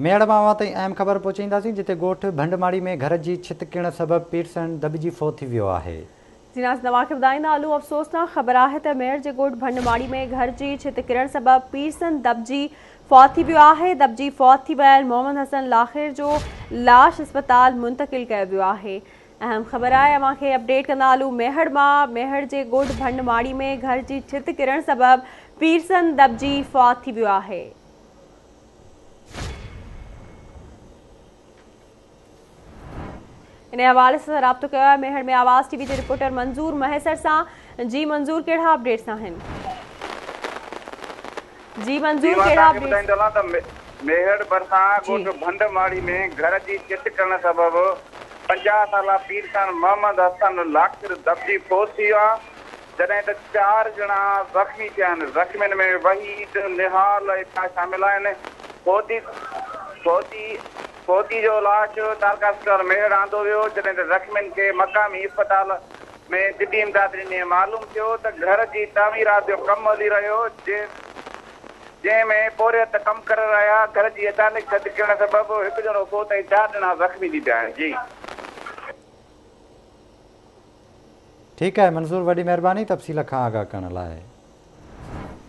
ميهڙ مان اوهان تائين اهم خبر پهچائينداسين جتي ڳوٺ ڀنڊماڙي ۾ گهر جي ڇت ڪرڻ سبب پيرسن دٻجي فوت ٿي ويو آهي. جي ناظرين اوهان کي ٻڌائيندا هلون افسوسناڪ خبر آهي ته ميهڙ جي ڳوٺ ڀنڊماڙي ۾ گهر جي ڇت ڪرڻ سبب پيرسن دٻجي فوت ٿي ويو آهي دٻجي فوت ٿي ويل محمد حسن لاخير جو لاش اسپتال منتقل ڪيو ويو آهي اهم خبر آهي اوهان کي اپڊيٽ ڪندا هلون ميهڙ مان ميهڙ جي ڳوٺ ڀنڊماڙي ۾ گهر جي ڇت ڪرڻ سبب پيرسن دٻجي فوت ٿي ويو آهي. انهي حوالي سان رابطو ڪيو آهي ميهڙ ۾ آواز ٽي وي جي رپورٽر منظور مهيسر سان جي منظور ڪهڙا اپڊيٽس آهن جي منظور ڪهڙا اپڊيٽس ٻڌائيندو ته ميهڙ ڀرسان ڳوٺ ڀنڊ ماڙي ۾ گهر جي چت ڪرڻ سبب 50 سالا پيرسن محمد حسن لاکر دٻجي فوت ٿي ويو آهي جڏهن ته چار ڄڻا زخمي ٿيا آهن، زخمين ۾ وحيد، نهال ۽ ٻيا شامل آهن، فوتي فوتي فوتي جو لاش تعلقه اسپتال ميهڙ آندو ويو، جڏهن ته زخمين کي مقامي اسپتال ۾ طبي امداد ڏني، معلوم ٿيو ته گهر جي تعميرات جو ڪم هلي رهيو جنهن ۾ پورهيت ڪم ڪري رهيا، گهر جي اچانڪ ڇت ڪرڻ سبب هڪ ڄڻو فوت ۽ چار ڄڻا زخمي ٿي پيا آهن، جي. ٺيڪ آهي منظور وڏي مهرباني تفصيل کان آگاهه ڪرڻ لاء.